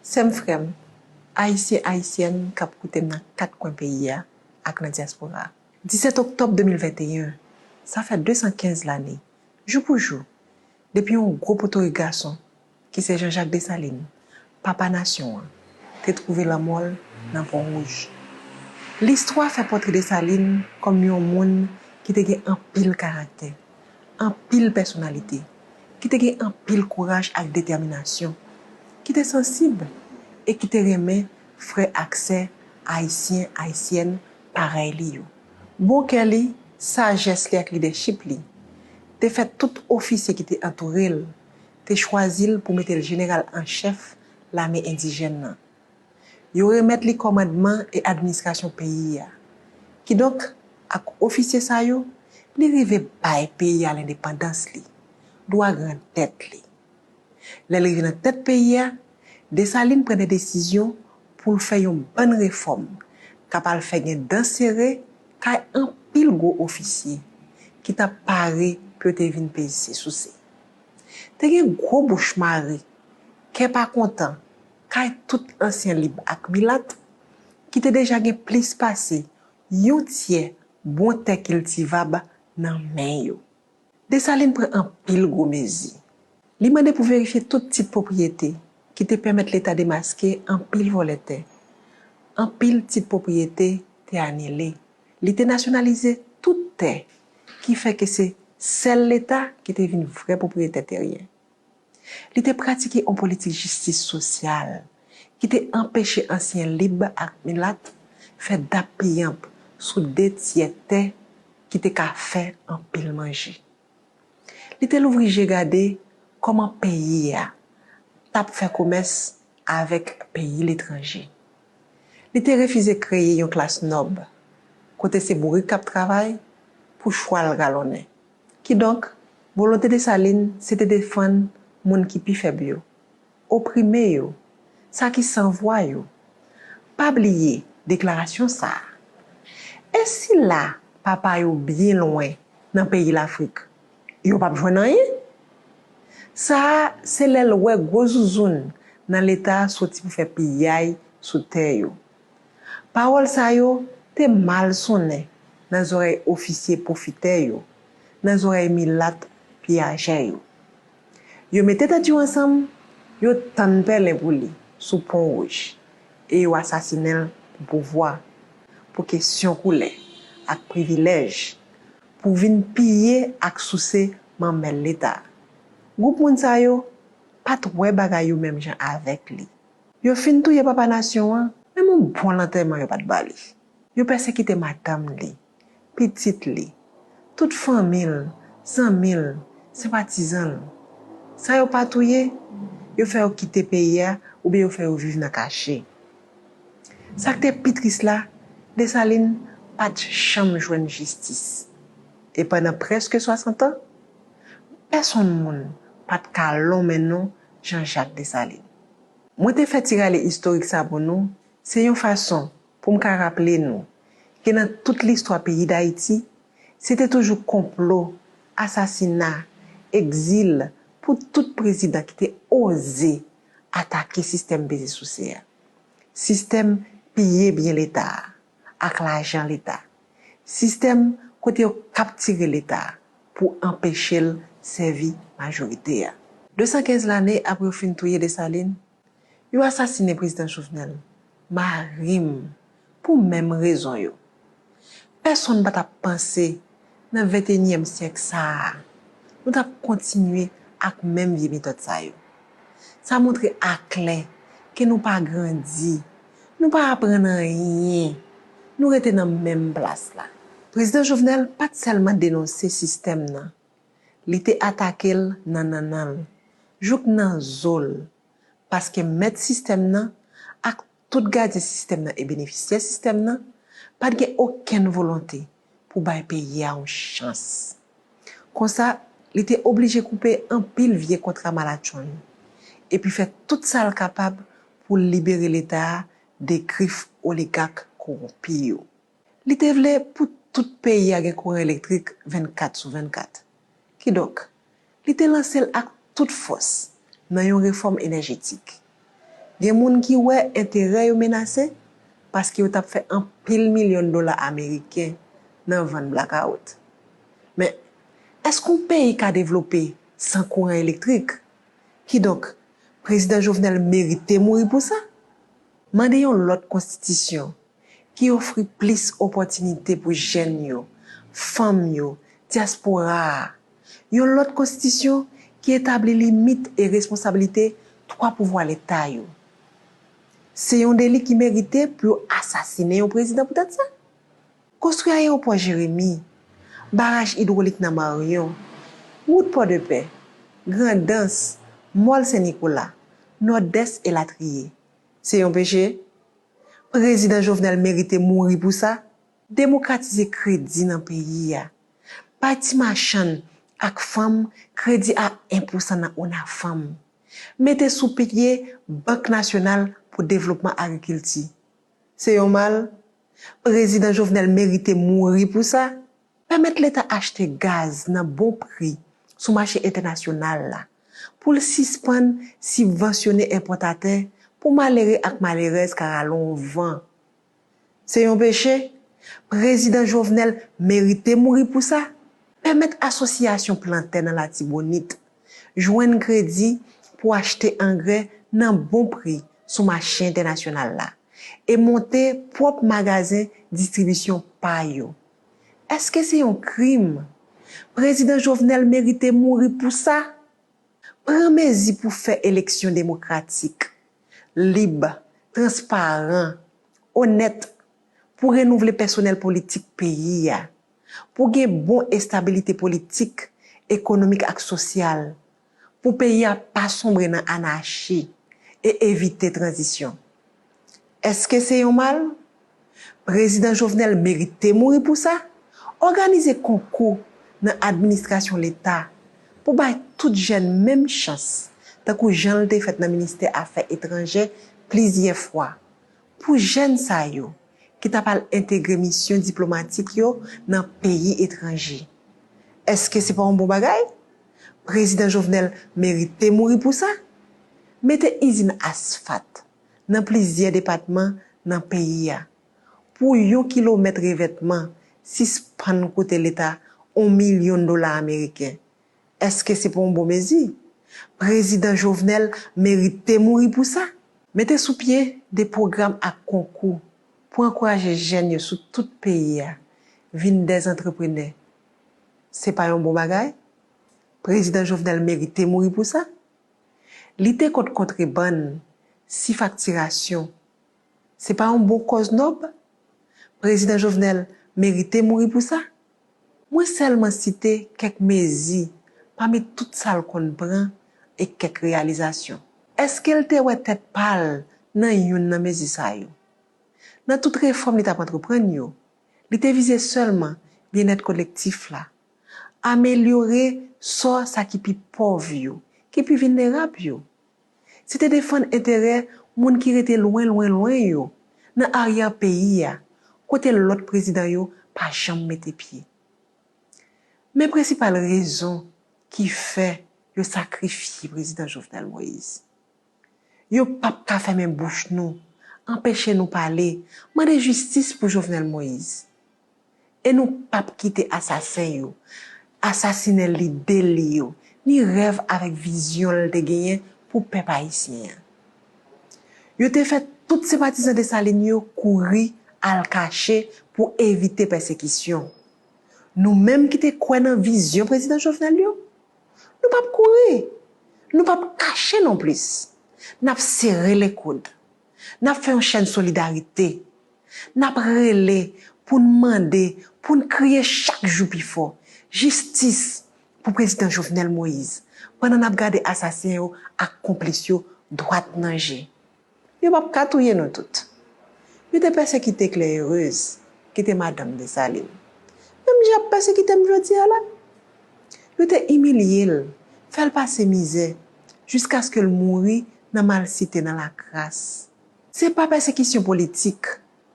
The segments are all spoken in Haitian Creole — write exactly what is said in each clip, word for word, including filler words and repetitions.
Sè m, frè m, Ayisyen, Ayisyèn k ap koute m nan kat kwen peyi a ak nan dyaspora a. Disèt oktòb de mil venteyen, sa fè de san kenz lane, jou pou jou, depi yon gwo potorik gason, ki se Jean Jacques Dessalines, papa nasyon an, te twouve lanmò l nan Pon Wouj. Listwa fè pòtre Dessalines kòm yon moun ki te gen anpil karaktè, anpil pèsonalite, ki te gen anpil kouraj ak detèminasyon, ki te sansib e ki te renmen frè ak sè ayisyen, ayisyèn parèy li yo. Bon kè li, sajès li ak lidèchip li te fè tout ofisye ki te antoure l te chwazi l pou mete l jeneral an chèf lame endijèn nan. Yo remèt li kòmandman e administrasyon peyi a. Kidonk, ak ofisye sa yo, li rive bay peyi a lendepandans li, dwa grandèt li. Lè l rive nan tèt peyi a, Desalin pran de desizyon pou l fè yon bann refòm k ap al fè gen dan sere kay anpil gwo ofisye ki t ap pare pou yo te vin peze souse. Te gen gwo bouch mare, kè pa kontan, kay tout ansyen lib ak milat ki te deja gen plis pase yon tyè bon tè kiltivab nan men yo. Desalin pran anpil gwo mezi. Li mande pou verifye tout tit pwopriyete ki te pèmèt Leta demaske anpil vòlè tè. Anpil tit pwopriyete te anile. Li te nasyonalize tout tè, ki fè ke se sèl Leta ki te vin vrè pwopriyetè teryen. Li te pratike yon politik jistis sosyal ki te anpeche ansyen lib ak milat fè dappiyanp sou de tyè tè ki te ka fè anpil manje. Li te louvri je gade kòman peyi a t ap fè komès avèk peyi letranje. Li te refize kreye yon klas nòb, kote se bourik k ap travay pou chwal galonnen. Kidonk, volonte Desalin se te defann moun ki pi fèb yo, oprime yo, sa ki san vwa yo. Pa bliye deklarasyon sa a. E sila papa yo byen lwen nan peyi Lafrik, yo p ap jwenn anyen? Sa a se lè l wè gwo zouzoun nan Leta soti pou fè piyay sou tè yo. Pawòl sa yo te mal sonnen nan zòrèy ofisye pwofitè yo, nan zòrèy milat piyajè yo. Yo mete tèt yo ansanm, yo tann pèlen pou li sou Pon Wouj e yo asasinen l pou pouvwa, pou kesyon koulè ak privilèj, pou vin piye ak souse manmèl Leta. Gwoup moun sa yo pa t wè bagay yo menm jan avèk li. Yo fin touye papa nasyon an, menm yon bon lantèman yo pa t ba li. Yo pèsekite madanm li, pitit li, tout fanmi l, zanmi l, senpatizan l. Sa yo pa touye, yo fè yo kite peyi a oubyen yo fè yo viv nan kache. Sa k te pi tris la, Desalin pa t janm jwenn jistis. E pandan prèske swasant an, pèsonn moun pa t ka lonmen non Jean Jacques Dessalines. Mwen te fè ti rale istorik sa pou nou, se yon fason pou m ka raple nou ke nan tout listwa peyi Dayiti, se te toujou konplo, asasina, egzil pou tout prezidan ki te oze atake sistèm peze souse a, sistèm piye byen Leta a ak lajan Leta, sistèm kote yo kaptire Leta pou anpeche l sèvi majorite a. De san kenz lane apre yo fin touye Desalin, yo asasinen Prezidan Jovenel, mari m, pou menm rezon yo. Pèsonn pa t ap panse, nan venteyinyèm syèk sa a, nou t ap kontinye ak menm vye metòd sa yo. Sa montre aklè ke nou pa grandi, nou pa aprann anyen, nou rete nan menm plas la. Prezidan Jovenel pa t sèlman denonse sistèm nan, li te atake l nan nannan l, jouk nan zo l, paske mèt sistèm nan ak tout gadyen sistèm nan e benefisyè sistèm nan pa t gen okenn volonte pou bay peyi a yon chans. Konsa, li te oblije koupe anpil vye kontra malatchonn, epi fè tout sa l kapab pou l libere Leta a de grif oligak kowonpi yo. Li te vle pou tout peyi a gen kouran elektrik vennkat sou vennkat. Kidonk, li te lanse l ak tout fòs nan yon refòm enèjetik. Gen moun ki wè enterè yo menase paske yo t ap fè anpil milyon dola ameriken nan vann blakawout. Men, èske yon peyi ka devlope san kouran elektrik? Kidonk, Prezidan Jovenel merite mouri pou sa? Mande yon lòt konstitisyon ki ofri plis opòtinite pou jèn yo, fanm yo, dyaspora a. Yon lòt konstitisyon ki etabli limit e responsablite twa pouvwa Leta yo. Se yon deli ki merite pou yo asasinen yon prezidan poutèt sa? Konstwi ayewopò Jeremi, baraj idwolik nan Maryon, wout Pòdepè, Grandans, Mòl Sen Nikola, Nòdès elatriye. Se yon peche? Prezidan Jovenel merite mouri pou sa? Demokratize kredi nan peyi a. Bay ti machann ak fanm kredi a en pousan nan ONAFAM. Mete sou pye Bank Nasyonal pou Devlopman Agrikilti. Se yon mal? Prezidan Jovenel merite mouri pou sa? Pèmèt Leta achte gaz nan bon pri sou mache entènasyonal la, pou l sispann sibvansyone enpòtatè pou malere ak malerèz ka rale yon van. Se yon peche? Prezidan Jovenel merite mouri pou sa? Pèmèt asosyasyon plantè nan Latibonit jwenn kredi pou achte angrè nan bon pri sou mache entènasyonal la e monte pwòp magazen distribisyon pa yo. Èske se yon krim? Prezidan Jovenel merite mouri pou sa? Pran mezi pou fè eleksyon demokratik, lib, transparan, onèt, pou renouvle pèsonèl politik peyi a, pou gen bon estabilite politik, ekonomik ak sosyal, pou peyi a pa sonbre nan anachi e evite tranzisyon. Èske se yon mal? Prezidan Jovenel merite mouri pou sa? Òganize konkou nan administrasyon Leta pou bay tout jèn menm chans, tankou jan l te fèt nan ministè afè etranjè plizyè fwa, pou jèn sa yo ki t ap al entegre misyon diplomatik yo nan peyi etranje. Èske se pa yon bon bagay? Prezidan Jovenel merite mouri pou sa? Mete izin asfat nan plizyè depatman nan peyi a, pou yon kilomèt revètman sispann koute Leta yon milyon dola ameriken. Èske se pa yon bon mezi? Prezidan Jovenel merite mouri pou sa? Mete sou pye de pwogram ak konkou pou ankouraje jèn yo sou tout peyi a vin dè antreprenè. Se pa yon bon bagay? Prezidan Jovenel merite mouri pou sa? Lite kont kontrebann, sifaktirasyon, se pa yon bon kòz nòb? Prezidan Jovenel merite mouri pou sa? Mwen sèlman site kèk mezi pami tout sa l konn pran e kèk reyalizasyon. Èske l te wè tèt pa l nan youn nan mezi sa yo? Nan tout refòm li t ap antreprann yo, li te vize sèlman byennèt kolektif la, amelyore sò sa ki pi pòv yo, ki pi vilnerab yo. Se te defann enterè moun ki rete lwen, lwen, lwen yo, nan aryè peyi a, kote lòt prezidan yo pa janm mete pye. Men prensipal rezon ki fè yo sakrifye Prezidan Jovenel Moïse. Yo p ap ka fèmen bouch nou, anpeche nou pale, mande jistis pou Jovenel Moïse. E nou p ap kite asasen yo asasinen lide li yo, ni rèv avèk vizyon l te genyen pou pèp ayisyen an. Yo te fè tout senpatizan Desalin yo kouri al kache pou evite pèsekisyon. Nou menm ki te kwè nan vizyon Prezidan Jovenel yo, nou p ap kouri, nou p ap kache nonplis. N ap sere lekoud. N ap fè yon chèn solidarite. N ap rele pou n mande, pou n kriye chak jou pi fò, jistis pou Prezidan Jovenel Moïse, pandan n ap gade asasen yo ak konplis yo dwat nan je. Yo p ap ka touye nou tout. Yo te pèsekite Claire Heureuse, ki te madanm Desalin. Menm jan y ap pèsekite m jodi a la. Yo te imilye l, fè l pase mizè, jiskaske l mouri nan malsite, nan lakras. Se pa pèsekisyon politik,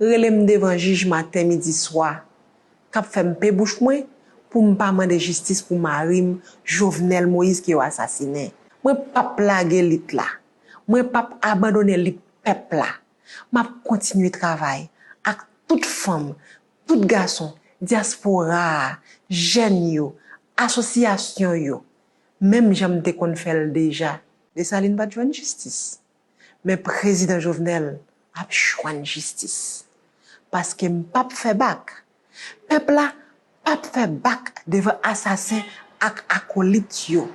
rele m devan jij maten, midi, swa, k ap fè m pe bouch mwen pou m pa mande jistis pou mari m, Jovenel Moïse, ke yo asasinen. Mwen p ap lage lit la. Mwen p ap abandone lit pèp la. M ap kontinye travay ak tout fanm, tout gason, dyaspora a, jèn yo, asosyasyon yo, menm jan m te konn fè l deja. Desalin pa t jwenn jistis, men prezidan Jovenel ap jwenn jistis. Paske m p ap fè bak. Pèp la p ap fè bak devan asasen ak akolit yo.